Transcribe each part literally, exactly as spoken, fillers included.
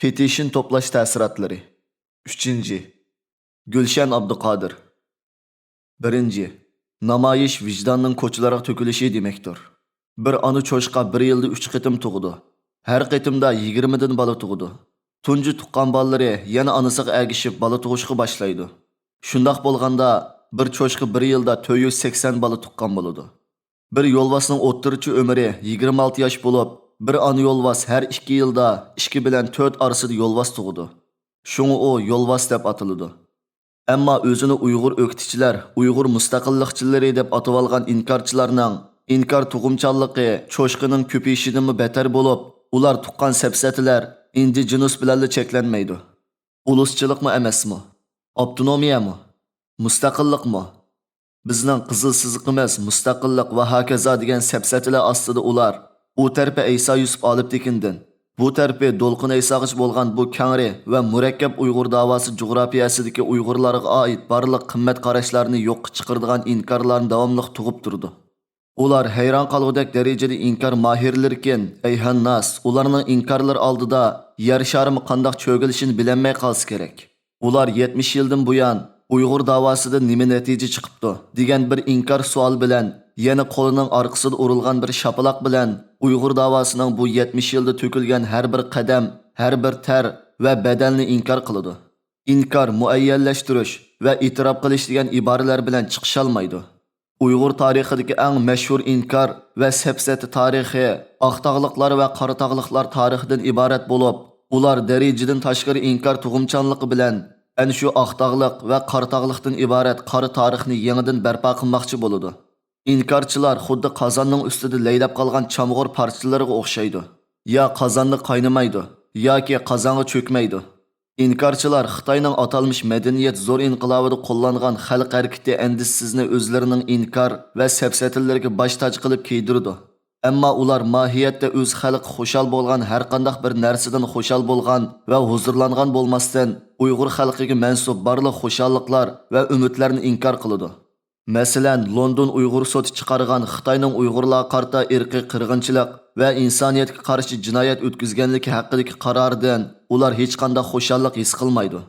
پېتىشن توپلاش تەسىراتلىرى. ئۈچىنچى، گۈلشەن ئابدۇقادىر. بىرىنچى، نامايىش ۋىجداننىڭ كوچىلارغا تۆكۈلۈشى دېمەكتۇر. بىر ئانا چوشقا بىر يىلدا ئۈچ قېتىم تۇغىدۇ. ھەر قېتىمدا يىگىرمىدىن بالا تۇغىدۇ. تۇنجى تۇغقان بالىلىرى يەنە ئانىسىغا ئەگىشىپ بالا تۇغۇشقا باشلايدۇ. شۇنداق بولغاندا، بىر چوشقا بىر يىلدا تۆت يۈز سەكسەن بالا تۇغقان بولىدۇ. بىر يولۋاسنىڭ ئوتتۇرىچە ئۆمرى يىگىرمە ئالتە ياش بولۇپ، بىر ئانا يولۋاس ھەر ئىككى يىلدا ئىككى بىلەن تۆت ئارىسىدا يولۋاس تۇغىدۇ. شۇڭا ئۇ يولۋاس دەپ ئاتىلىدۇ. ئەمما ئۆزىنى ئۇيغۇر ئۆكتىچىلەر، ئۇيغۇر مۇستەقىللىقچىلىرى دەپ ئاتىۋالغان ئىنكارچىلارنىڭ ئىنكار تۇغۇمچانلىقى چوشقىنىڭ كۆپىيىشىدىنمۇ بەتەر بولۇپ، ئۇلار تۇغقان سەپسەتىلەر، ئىندىجېنۇس بىلەنلا چەكلەنمەيدۇ. ئۇلۇسچىلىقمۇ ئەمەسمۇ؟ ئاپتونومىيەمۇ؟ مۇستەقىللىقمۇ؟ بىزنىڭ قىزىل سىزىقىمىز مۇستەقىللىق ۋە ھاكازا دېگەن سەپسەتىلەر ئاستىدا ئۇلار، ئۇ تەرىپى ئەيسا يۈسۈپ ئالىپتېكىندىن، بۇ تەرىپى دولقۇن ئەيساغىچە بولغان بۇ كەڭرى ۋە مۇرەككەپ ئۇيغۇر داۋاسى جۇغراپىيەسىدىكى ئۇيغۇرلارغا ئائىت بارلىق قىممەت قاراشلارنى يوققا چىقىرىدىغان ئىنكارلارنى داۋاملىق تۇغۇپ تۇرىدۇ. ئۇلار ھەيران قالغۇدەك دەرىجىدە ئىنكار ماھىرلىرىكەن، ئەيھانناس، ئۇلارنىڭ ئىنكارلىرى ئالدىدا يەر شارىمۇ قانداق چۆگىلىشىنى بىلەلمەي قالسا كېرەك. ئۇلار يەتمىش يىلدىن بۇيان ئۇيغۇر داۋاسىدا نېمە نەتىجە چىقىپتۇ؟ دېگەن بىر ئىنكار سوئال بىلەن، يەنە قولىنىڭ ئارقىسىدا ئۇرۇلغان بىر شاپىلاق بىلەن ئۇيغۇر داۋاسىنىڭ بۇ يەتمىش يىلدا تۆكۈلگەن ھەر بىر قەدەم، ھەر بىر تەر ۋە بەدەلنى ئىنكار قىلىدۇ. ئىنكار، مۇئەييەنلەشتۈرۈش ۋە ئېتىراپ قىلىش دېگەن ئىبارىلەر بىلەن چىقىشالمايدۇ. ئۇيغۇر تارىخىدىكى ئەڭ مەشھۇر ئىنكار ۋە سەپسەتە تارىخى ئاقتاغلىقلار ۋە قاراتاغلىقلار تارىخىدىن ئىبارەت بولۇپ، ئۇلار دەرىجىدىن تاشقىرى ئىنكار تۇغۇمچانلىقى بىلەن ئەنە شۇ ئاقتاغلىق ۋە قاراتاغلىقتىن ئىبارەت قارا تارىخنى يېڭىدىن بەرپا قىلماقچى بولىدۇ. ئىنكارچىلار خۇددى قازاننىڭ ئۈستىدە لەيلەپ قالغان چامغۇر پارچىلىرىغا ئوخشايدۇ. يا قازاندا قاينىمايدۇ، ياكى قازانغا چۆكمەيدۇ. ئىنكارچىلار خىتاينىڭ ئاتالمىش مەدەنىيەت زور ئىنقىلابىدا قوللانغان خەلق ھەرىكىتى ئەندىزىسىزنى ئۆزلىرىنىڭ ئىنكار ۋە سەپسەتىلىرىگە باش تاج قىلىپ كىيدۈرىدۇ. ئەمما ئۇلار ماھىيەتتە ئۆز خەلقى خۇشال بولغان ھەرقانداق بىر نەرسىدىن خۇشال بولغان ۋە ھۇزۇرلانغان بولماستىن، ئۇيغۇر خەلقىگە مەنسۇپ بارلىق خۇشاللىقلار ۋە ئۈمىدلەرنى ئىنكار قىلىدۇ. مەسىلەن، لوندون ئۇيغۇر سوتى چىقارغان خىتاينىڭ ئۇيغۇرلارغا قارىتا ئىرقىي قىرغىنچىلىق ۋە ئىنسانىيەتكە قارشى جىنايەت ئۆتكۈزگەنلىكى ھەققىدىكى قارارىدىن ئۇلار ھېچقانداق خۇشاللىق ھېس قىلمايدۇ.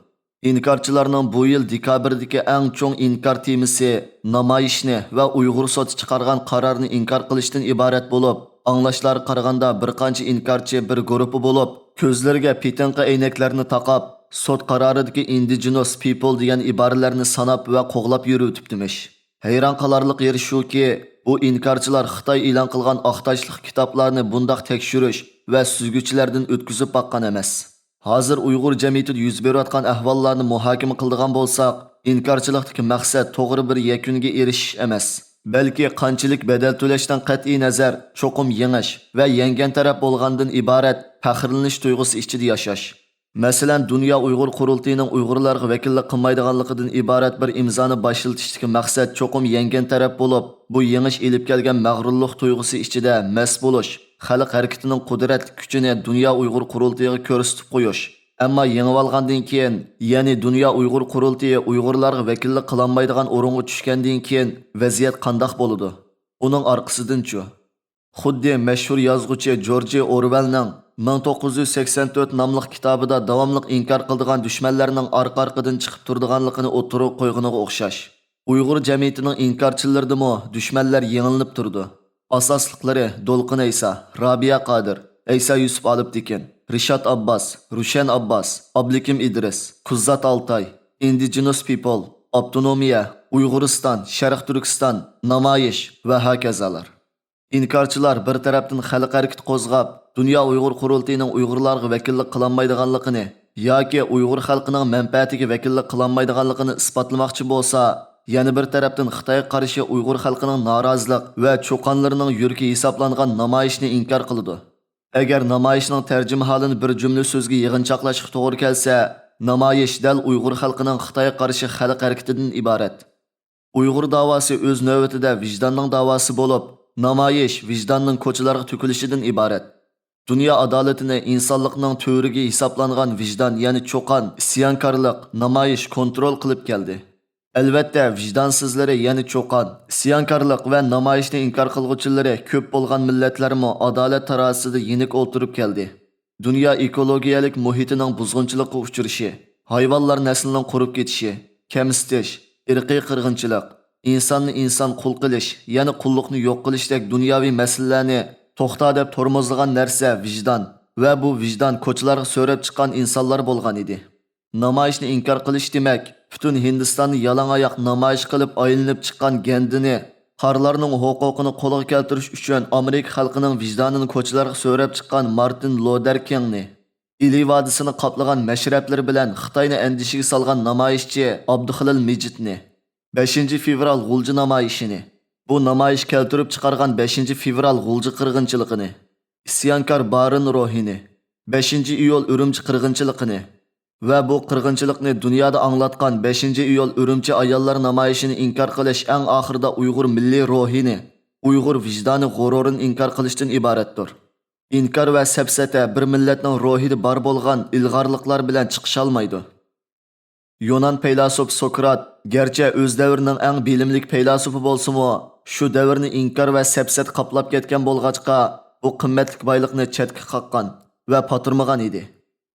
ئىنكارچىلارنىڭ بۇ يىل دېكابىردىكى ئەڭ چوڭ ئىنكار تېمىسى نامايىشنى ۋە ئۇيغۇر سوتى چىقارغان قارارنى ئىنكار قىلىشتىن ئىبارەت بولۇپ، ئاڭلاشلارغا قارىغاندا بىر قانچە ئىنكارچى بىر گۇرۇپپا بولۇپ، كۆزلىرىگە پېتىنقى ئەينەكلەرنى تاقاپ، سوت قارارىدىكى ئىندىجېنوس پىپل دېگەن ئىبارىلەرنى ساناپ ۋە قوغلاپ يۈرۈۋېتىپتىمىش. ھەيران قالارلىق يېرى شۇكى، بۇ ئىنكارچىلار خىتاي ئېلان قىلغان ئاق تاشلىق كىتابلارنى بۇنداق تەكشۈرۈش ۋە سۈزگۈچلەردىن ئۆتكۈزۈپ باققان ئەمەس. ھازىر ئۇيغۇر جەمئىيىتىدە يۈز بېرىۋاتقان ئەھۋاللارنى مۇھاكىمە قىلىدىغان بولساق، ئىنكارچىلىقتىكى مەقسەت توغرا بىر يەكۈنگە ئېرىشىش ئەمەس، بەلكى قانچىلىك بەدەل تۆلەشتىن قەتئىينەزەر، چوقۇم يېڭىش ۋە يەڭگەن تەرەپ بولغاندىن ئىبارەت پەخىرلىنىش تۇيغۇسى ئىچىدە ياشاش. مەسىلەن، دۇنيا ئۇيغۇر قۇرۇلتىيىنىڭ ئۇيغۇرلارغا ۋەكىللىك قىلمايدىغانلىقىدىن ئىبارەت بىر ئىمزانى باشلىتىشتىكى مەقسەت چوقۇم يەڭگەن تەرەپ بولۇپ، بۇ يېڭىش ئېلىپ كەلگەن مەغرۇرلۇق تۇيغۇسى ئىچىدە مەست بولۇش، خەلق ھەرىكىتىنىڭ قۇدرەتلىك كۈچىنى دۇنيا ئۇيغۇر قۇرۇلتىيىغا كۆرسىتىپ قويۇش. ئەمما يېڭىۋالغاندىن كېيىن، يەنى دۇنيا ئۇيغۇر قۇرۇلتىيى ئۇيغۇرلارغا ۋەكىللىك قىلالمايدىغان ئورۇنغا چۈشكەندىن كېيىن ۋەزىيەت قانداق بولىدۇ؟ ئۇنىڭ ئارقىسىدىنچۇ؟ خۇددى مەشھۇر يازغۇچى جورجى ئورۋېلنىڭ مىڭ توققۇز يۈز سەكسەن تۆت ناملىق كىتابىدا داۋاملىق ئىنكار قىلىدىغان دۈشمەنلەرنىڭ ئارقا-ئارقىدىن چىقىپ تۇرىدىغانلىقىنى ئوتتۇرىغا قويغىنىغا ئوخشاش، ئۇيغۇر جەمئىيىتىنىڭ ئىنكارچىلىرىدىمۇ دۈشمەنلەر يېڭىلىنىپ تۇرىدۇ. ئاساسلىقلىرى دولقۇن ئەيسا، رابىيە قادىر، ئەيسا يۈسۈپ ئالىپتېكىن، رىشات ئابباس، رۇشەن ئابباس، ئابلىكىم ئىدرىس، كۇززات ئالتاي، ئىندىجېنوس پىپل، ئاپتونومىيە، ئۇيغۇرىستان، شەرق تۈركىستان، نامايىش ۋە ھاكازالار. ئىنكارچىلار بىر تەرەپتىن خەلق ھەرىكىتى قوزغاپ، دۇنيا ئۇيغۇر قۇرۇلتىيىنىڭ ئۇيغۇرلارغا ۋەكىللىك قىلالمايدىغانلىقىنى ياكى ئۇيغۇر خەلقىنىڭ مەنپەئەتىگە ۋەكىللىك قىلالمايدىغانلىقىنى ئىسپاتلىماقچى بولسا، يەنە بىر تەرەپتىن خىتايغا قارشى ئۇيغۇر خەلقىنىڭ نارازىلىق ۋە چوقانلىرىنىڭ يۈرىكى ھېسابلانغان نامايىشىنى ئىنكار قىلىدۇ. ئەگەر نامايىشنىڭ تەرجىمىھالىنى بىر جۈملە سۆزگە يىغىنچاقلاشقا توغرا كەلسە، نامايىش دەل ئۇيغۇر خەلقىنىڭ خىتايغا قارشى خەلق ھەرىكىتىدىن ئىبارەت. ئۇيغۇر داۋاسى ئۆز نۆۋىتىدە ۋىجداننىڭ داۋاسى بولۇپ، نامايىش ۋىجداننىڭ كوچىلارغا تۆكۈلۈشىدىن ئىبارەت. دۇنيا ئادالىتىنى ئىنسانلىقنىڭ تۈۋرۈكى ھېسابلانغان ۋىجدان، يەنى چوقان، ئىسيانكارلىق، نامايىش كونترول قىلىپ كەلدى. ئەلۋەتتە، ۋىجدانسىزلىرى، يەنى چوقان، ئىسيانكارلىق ۋە نامايىشنى ئىنكار قىلغۇچىلىرى كۆپ بولغان مىللەتلەرمۇ ئادالەت تارازىسىدا يېنىك ئولتۇرۇپ كەلدى. دۇنيا ئېكولوگىيەلىك مۇھىتىنىڭ بۇزغۇنچىلىققا ئۇچرىشى، ھايۋانلار نەسلىنىڭ قۇرۇپ كېتىشى، كەمسىتىش، ئىرقىي قىرغىنچىلىق، ئىنساننى ئىنسان قۇل قىلىش، يەنى قۇللۇقنى يوق قىلىشتەك دۇنياۋى مەسىلىلەرنى توختا دەپ تورمۇزلىغان نەرسە ۋىجدان ۋە بۇ ۋىجدان كوچىلارغا سۆرەپ چىققان ئىنسانلار بولغان ئىدى. نامايىشنى ئىنكار قىلىش دېمەك، پۈتۈن ھىندىستاننى يالاڭ ئاياق نامايىش قىلىپ ئايلىنىپ چىققان گەندىنى، قارلارنىڭ ھوقۇقىنى قولغا كەلتۈرۈش ئۈچۈن ئامېرىكا خەلقىنىڭ ۋىجدانىنى كوچىلارغا سۆرەپ چىققان مارتىن لوتېر كىڭنى، ئىلى ۋادىسىنى قاپلىغان مەشرەپلىرى بىلەن خىتاينى ئەندىشىگە سالغان نامايىشچى ئابدۇخېلىل مىجىتنى، بەشىنچى فېۋرال غۇلجا نامايىشىنى، بۇ نامايىش كەلتۈرۈپ چىقارغان بەشىنچى فېۋرال غۇلجا قىرغىنچىلىقىنى، ئىسيانكار بارىن روھىنى، بەشىنچى ئىيۇل ئۈرۈمچى قىرغىنچىلىقىنى ۋە بۇ قىرغىنچىلىقنى دۇنيادا ئاڭلاتقان بەشىنچى ئىيۇل ئۈرۈمچى ئاياللار نامايىشىنى ئىنكار قىلىش ئەڭ ئاخىرىدا ئۇيغۇر مىللىي روھىنى، ئۇيغۇر ۋىجدانىي غۇرۇرىنى ئىنكار قىلىشتىن ئىبارەتتۇر. ئىنكار ۋە سەپسەتە بىر مىللەتنىڭ روھىدا بار بولغان ئىلغارلىقلار بىلەن چىقىشالمايدۇ. يۇنان پەيلاسوپى سوكرات گەرچە ئۆز دەۋرىنىڭ ئەڭ بىلىملىك پەيلاسوپى بولسىمۇ، شۇ دەۋرنى ئىنكار ۋە سەپسەتە قاپلاپ كەتكەن بولغاچقا، بۇ قىممەتلىك بايلىقنى چەتكە قاققان ۋە پاتۇرمىغان ئىدى.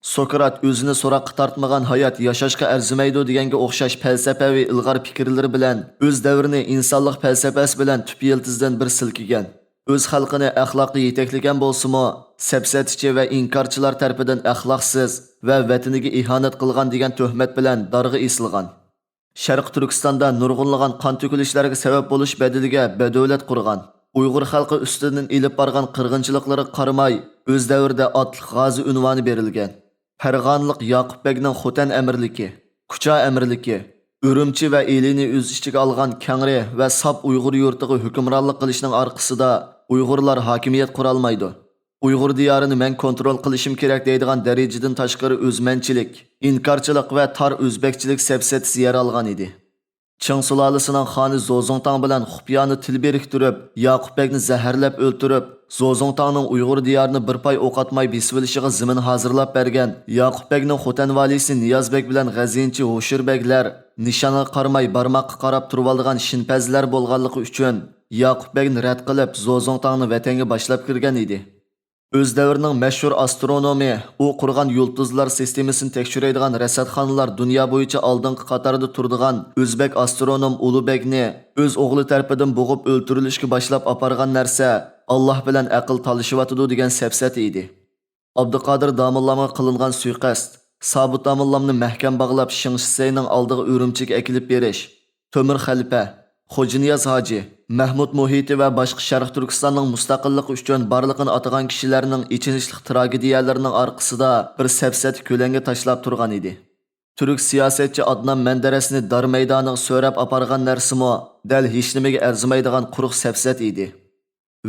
سوكرات ئۆزىنى سوراققا تارتمىغان ھايات ياشاشقا ئەرزىمەيدۇ دېگەنگە ئوخشاش پەلسەپەۋى ئىلغار پىكىرلىرى بىلەن ئۆز دەۋرىنى ئىنسانلىق پەلسەپەسى بىلەن تۈپ يىلتىزدىن بىر سىلكىگەن. ئۆز خەلقىنى ئەخلاققا يېتەكلىگەن بولسىمۇ، سەپسەتىچى ۋە ئىنكارچىلار تەرىپىدىن ئەخلاقسىز ۋە ۋەتىنىگە ئىھانەت قىلغان دېگەن تۆھمەت بىلەن دارغا ئېسىلغان. شەرقىي تۈركىستاندا نۇرغۇنلىغان قان تۆكۈلۈشلەرگە سەۋەب بولۇش بەدىلىگە بەدۆلەت قۇرغان. ئۇيغۇر خەلقى ئۈستىدىن ئېلىپ بارغان قىرغىنچىلىقلىرىغا قارىماي، ئۆز دەۋرىدە ئاتلىق غازى ئۇنۋانى بېرىلگەن. پەرغانىلىق ياقۇپ بەگنىڭ خوتەن ئەمىرلىكى، كۇچا ئەمىرلىكى، ئۈرۈمچى ۋە ئىلىنى ئۆز ئىچىگە ئالغان كەڭرى ۋە ساپ ئۇيغۇر يۇرتىغا ھۆكۈمرانلىق قىلىشنىڭ ئارقىسىدا ئۇيغۇرلار ھاكىمىيەت قۇرالمايدۇ. ئۇيغۇر دىيارىنى مەن كونترول قىلىشىم كېرەك دەيدىغان دەرىجىدىن تاشقىرى ئۆزمەنچىلىك، ئىنكارچىلىق ۋە تار ئۆزبەكچىلىك سەپسەتىسى يەر ئالغان ئىدى. چىڭ سۇلالىسىنىڭ خانى زوزۇڭتاڭ بىلەن خۇپيانى تىل بىرىكتۈرۈپ، ياقۇپ بەگنى زەھەرلەپ ئۆلتۈرۈپ، زوزۇڭتاڭنىڭ ئۇيغۇر دىيارىنى بىر پاي ئوق ئاتماي بېسىۋېلىشىغا زېمىن ھازىرلاپ بەرگەن ياقۇپ بەگنىڭ خوتەن ۋالىسى نىياز بەگ بىلەن غەزىنىچى ھوشۇر بەگلەر نىشانغا قارىماي بارماققا قاراپ تۇرۇۋالىدىغان شىنپەزلەر بولغانلىقى ئۈچۈن، ياقۇپ بەگنى رەت قىلىپ، زوزۇڭتاڭنى ۋەتەنگە باشلاپ كىرگەن ئىدى. ئۆز دەۋرىنىڭ مەشھۇر ئاسترونومى، ئۇ قۇرغان يۇلتۇزلار سىستېمىسىنى تەكشۈرەيدىغان رەسەتخانىلار دۇنيا بويىچە ئالدىنقى قاتاردا تۇرىدىغان ئۆزبەك ئاسترونوم ئۇلۇ بەگنى ئۆز ئوغلى تەرىپىدىن بوغۇپ ئۆلتۈرۈلۈشكە باشلاپ ئاپارغان نەرسە، ئاللاھ بىلەن ئەقىل تالىشىۋاتىدۇ دېگەن سەپسەتە ئىدى. ئابدۇقادىر داموللامغا قىلىنغان سۇيىقەست، سابىت داموللامنى مەھكەم باغلاپ، شېڭ شىسەينىڭ ئالدىغا ئۈرۈمچىگە ئەكېلىپ بېرىش، تۆمۈر خەلپە، خوجانىياز ھاجى، مەھمۇد مۇھىتى ۋە باشقا شەرقىي تۈركىستاننىڭ مۇستەقىللىقى ئۈچۈن بارلىقىنى ئاتىغان كىشىلەرنىڭ ئېچىنىشلىق تراگېدىيەلىرىنىڭ ئارقىسىدا بىر سەپسەتە كۆلەڭگە تاشلاپ تۇرغان ئىدى. تۈرك سىياسەتچى ئادنان مەندەرەسنى دار مەيدانىغا سۆرەپ ئاپارغان نەرسىمۇ دەل ھېچنېمىگە ئەرزىمەيدىغان قۇرۇق سەپسەتە ئىدى.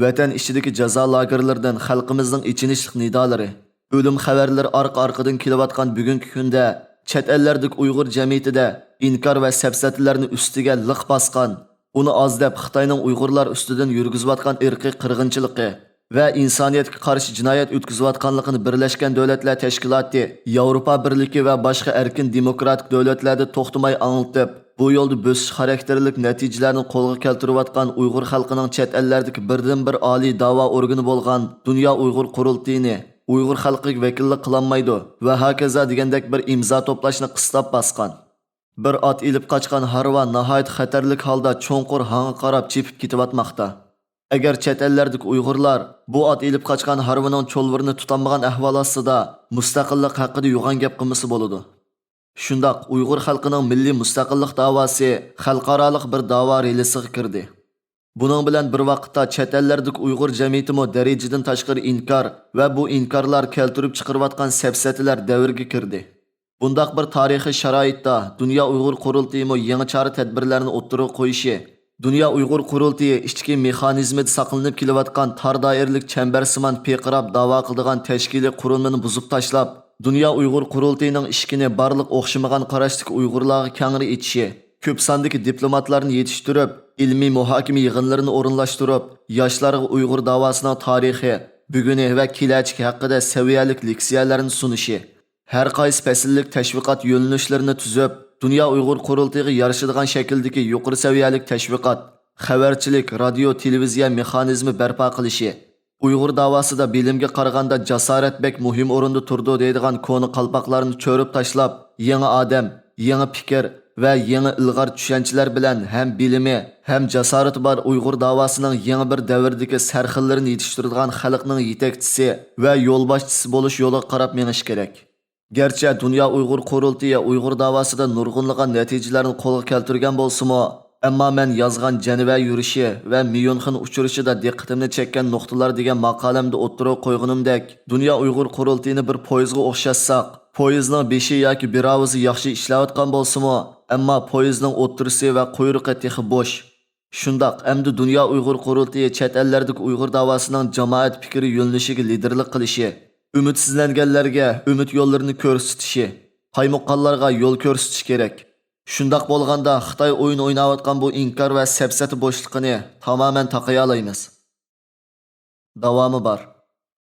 ۋەتەن ئىچىدىكى جازا لاگېرلىرىدىن خەلقىمىزنىڭ ئېچىنىشلىق نىدالىرى، ئۆلۈم خەۋەرلىرى ئارقا-ئارقىدىن كېلىۋاتقان بۈگۈنكى كۈندە، چەت ئەللەردىكى ئۇيغۇر جەمئىيىتىدە ئىنكار ۋە سەپسەتىلەرنى ئۈستىگە لىق باسقان، ئۇنى ئاز دەپ خىتاينىڭ ئۇيغۇرلار ئۈستىدىن يۈرگۈزۈۋاتقان ئىرقىي قىرغىنچىلىقى ۋە ئىنسانىيەتكە قارشى جىنايەت ئۆتكۈزۈۋاتقانلىقىنى بىرلەشكەن دۆلەتلەر تەشكىلاتى، ياۋروپا بىرلىكى ۋە باشقا ئەركىن دېموكراتىك دۆلەتلەردە توختىماي ئاڭلىتىپ، بۇ يولدا بۆسۈش خاراكتېرلىك نەتىجىلەرنى قولغا كەلتۈرۈۋاتقان ئۇيغۇر خەلقىنىڭ چەت ئەللەردىكى بىردىنبىر ئالىي داۋا ئورگىنى بولغان دۇنيا ئۇيغۇر قۇرۇلتىيىنى ئۇيغۇر خەلقىگە ۋەكىللىك قىلالمايدۇ ۋە ھاكازا دېگەندەك بىر ئىمزا توپلاشنى قىستاپ باسقان. بىر ئات ئېلىپ قاچقان ھارۋا ناھايىتى خەتەرلىك ھالدا چوڭقۇر ھاڭغا قاراپ چېپىپ كېتىۋاتماقتا. ئەگەر چەت ئەللەردىكى ئۇيغۇرلار بۇ ئات ئېلىپ قاچقان ھارۋىنىڭ چولۋىرىنى تۇتالمىغان ئەھۋال ئاستىدا مۇستەقىللىق ھەققىدە يوغان گەپ قىلمىسا بولىدۇ. شۇنداق، ئۇيغۇر خەلقىنىڭ مىللىي مۇستەقىللىق داۋاسى خەلقئارالىق بىر داۋا رېلىسىغا كىردى. بۇنىڭ بىلەن بىر ۋاقىتتا، چەت ئەللەردىكى ئۇيغۇر جەمئىيىتىمۇ دەرىجىدىن تاشقىرى ئىنكار ۋە بۇ ئىنكارلار كەلتۈرۈپ چىقىرىۋاتقان سەپسەتىلەر دەۋرىگە كىردى. بۇنداق بىر تارىخىي شارائىتتا دۇنيا ئۇيغۇر قۇرۇلتىيىمۇ يېڭى چارە تەدبىرلەرنى ئوتتۇرىغا قويۇشى، دۇنيا ئۇيغۇر قۇرۇلتىيى ئىچكى مېخانىزمىدا ساقلىنىپ كېلىۋاتقان تار دائىرىلىك چەمبەرسىمان پىرقىراپ داۋا قىلىدىغان تەشكىلىي قۇرۇلمىنى بۇزۇپ تاشلاپ، دۇنيا ئۇيغۇر قۇرۇلتىيىنىڭ ئىشىكىنى بارلىق ئوخشىمىغان قاراشتىكى ئۇيغۇرلارغا كەڭرى ئېچىشى، كۆپ ساندىكى دىپلوماتلارنى يېتىشتۈرۈپ، ئىلمىي مۇھاكىمە يىغىنلىرىنى ئورۇنلاشتۇرۇپ، ياشلارغا ئۇيغۇر داۋاسىنىڭ تارىخى، بۈگۈنى ۋە كېلەچىكى ھەققىدە سەۋىيەلىك لېكسىيەلەرنى سۇنۇشى، ھەر قايسى پەسىللىك تەشۋىقات يۆنىلىشلىرىنى تۈزۈپ، دۇنيا ئۇيغۇر قۇرۇلتىيىغا يارىشىدىغان شەكىلدىكى يۇقىرى سەۋىيەلىك تەشۋىقات، خەۋەرچىلىك، رادىيو، تېلېۋىزىيە مېخانىزمى بەرپا قىلىشى، ئۇيغۇر داۋاسىدا بىلىمگە قارىغاندا جاسارەت بەك مۇھىم ئورۇندا تۇرىدۇ دەيدىغان كونا قالپاقلارنى چۆرۈپ تاشلاپ، يېڭى ئادەم، يېڭى پىكىر ۋە يېڭى ئىلغار چۈشەنچىلەر بىلەن ھەم بىلىمى، ھەم جاسارىتى بار ئۇيغۇر داۋاسىنىڭ يېڭى بىر دەۋردىكى سەرخىللىرىنى يېتىشتۈرىدىغان خەلقنىڭ يېتەكچىسى ۋە يولباشچىسى بولۇش يولىغا قاراپ مېڭىش كېرەك. گەرچە دۇنيا ئۇيغۇر قۇرۇلتىيى ئۇيغۇر داۋاسىدا نۇرغۇنلىغان نەتىجىلەرنى قولغا كەلتۈرگەن بولسىمۇ، ئەمما مەن يازغان جەنۋە يۈرۈشى ۋە ميۇنخېن ئۇچرىشىدا دىققىتىمنى چەككەن نۇقتىلار دېگەن ماقالەمدە ئوتتۇرىغا قويغىنىمدەك، دۇنيا ئۇيغۇر قۇرۇلتىيىنى بىر پويىزغا ئوخشاتساق، پويىزنىڭ بېشى ياكى بىراۋىسى ياخشى ئىشلەۋاتقان بولسىمۇ، ئەمما پويىزنىڭ ئوتتۇرىسى ۋە قۇيرۇقى تېخى بوش. شۇنداق، ئەمدى دۇنيا ئۇيغۇر قۇرۇلتىيى چەت ئەللەردىكى ئۇيغۇر داۋاسىنىڭ جامائەت پىكرى يۆنىلىشىگە لىدىرلىق قىلىشى، ئۈمىدسىزلەنگەنلەرگە ئۈمىد يوللىرىنى كۆرسىتىشى، قايمۇققانلارغا يول كۆرسىتىشى كېرەك. شۇنداق بولغاندا، خىتاي ئويۇن ئويناۋاتقان بۇ ئىنكار ۋە سەپسەتە بوشلۇقىنى تامامەن تاقىيالايمىز. داۋامى بار.